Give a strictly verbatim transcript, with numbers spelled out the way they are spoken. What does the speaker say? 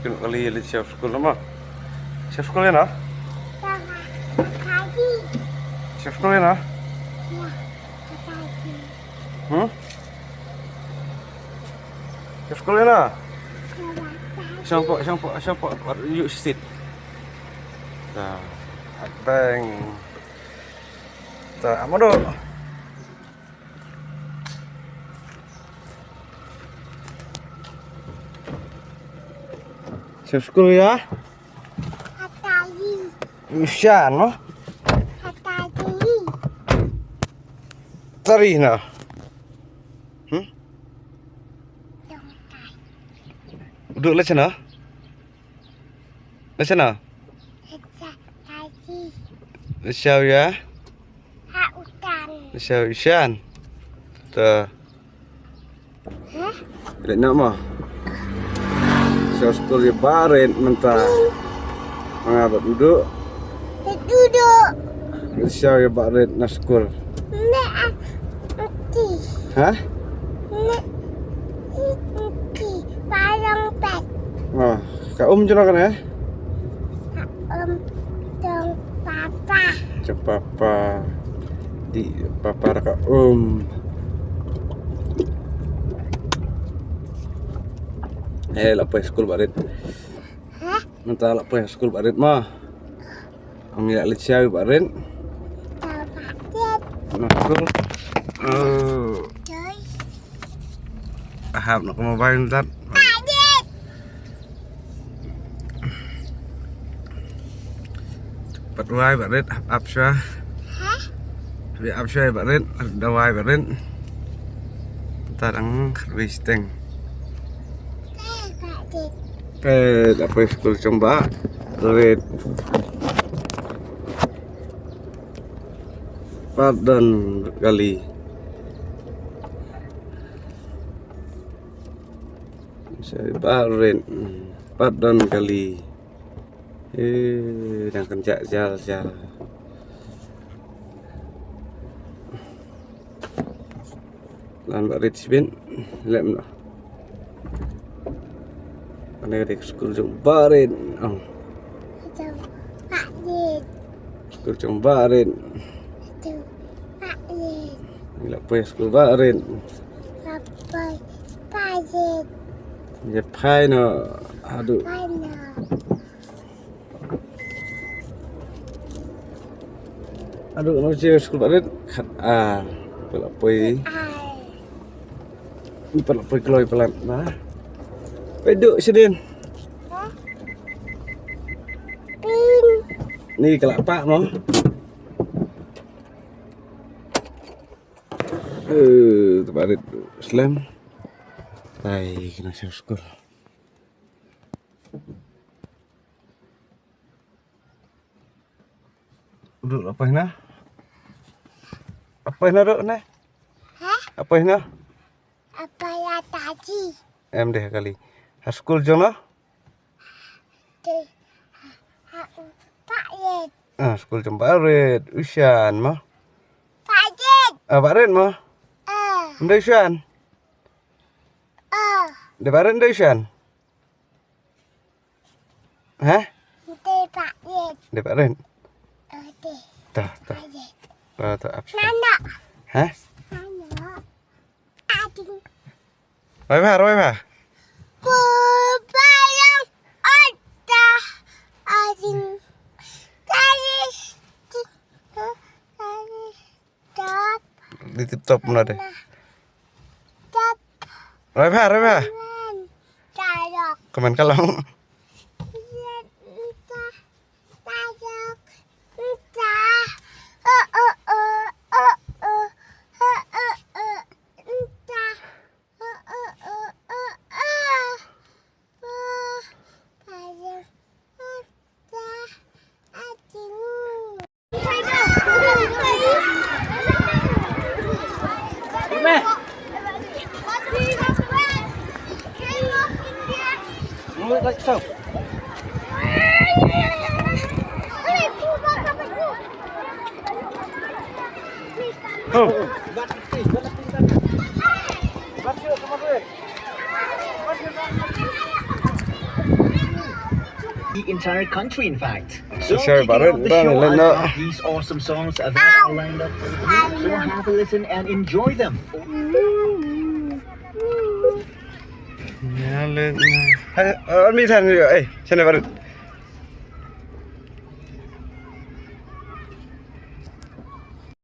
Kali li chef school nama. Chef school na? Chef school na? Hmm? Chef school na? Siapa, siapa, siapa? What you sit? Nah, bang. Ta, amado. Chef school ya? Hatari. Ushan, no? Hatari. Tari na. Hmm? Dong tai. Duduk lah sana. Lah sana. Hatari. Lah siau ya. Ha utan. Lah siau ishan. Ta. Hah? Leh na ma. Sa skul ïa barit mynta. Nga bad duduk. Duduk. Sa ïa barit na skul. Ne, ah, ti. Hah? Ne, ti. Parang pet. Ah, ka um jero kan eh? Ka um dong papa. Jong papa. Di papa ka um. Eh, la poi skul barit. Hah? Mynta la poi skul barit ma. Ang ïa leit sha barit. Barit. Na skul. Oh. Joy. Hap na ka mobile tat. Barit. Pat wai barit hap, hap sha. Hah? Hap sha barit, da wai barit. Ta dang wisteng. Peit, la poi skul jong barit. Pat don kali. Sa barit. Pat don kali. Eh, dang kynjah jal jal. Lan barit sibin, lem lah. Ane ka dei skul jong barit. Oh. Jong barit. Skul jong barit. Jong barit. Ngi la poi skul barit. La poi barit. Ïa phai noh. Aduh. Phai noh. Aduh, nang che skul barit. Khat ar. Pala poi. Ni pala poi kloi palat na. Poi duk sha dien. Hah? Pin. Ni ka la pah mo. Eh, te barit slem. Tai kena sha skul. Duk la poi na. Apa na duk na? Hah? Apa na? Apa ya tadi? Em deh kali. Ha skul jong na? Deh. Ha, ha, Pak Yet. Ah, skul jong barit. Ushan ma. Pak Yet. Ah, barit ma. Ah. Em deh ushan. Ah. Deh barit deh ushan. Hah? Dei Pak Rit. Dei Pak Rit. Eh, dei. Tah, tah. Pak Rit. Ah, tah, absen. Nana. Hah? Nana. Ading. Roi bha, roi bha. Pubayang oda ading. Tari. Tari. Top. Di tip top mana deh? Top. Roi bha, roi bha. Tarok. Komen kalong. Tarok. Entah. Oh, oh, oh, oh, oh. Oh, oh, oh, oh, oh. Entah. Oh, oh, oh, oh, oh. Oh. Tarok. Entah. Ading. the entire country, in fact. So, sorry, kicking off the show, I've got these awesome songs that are lined up for you. So have a listen and enjoy them. Nya le. Hai, mi san yo. Eh, sene baru.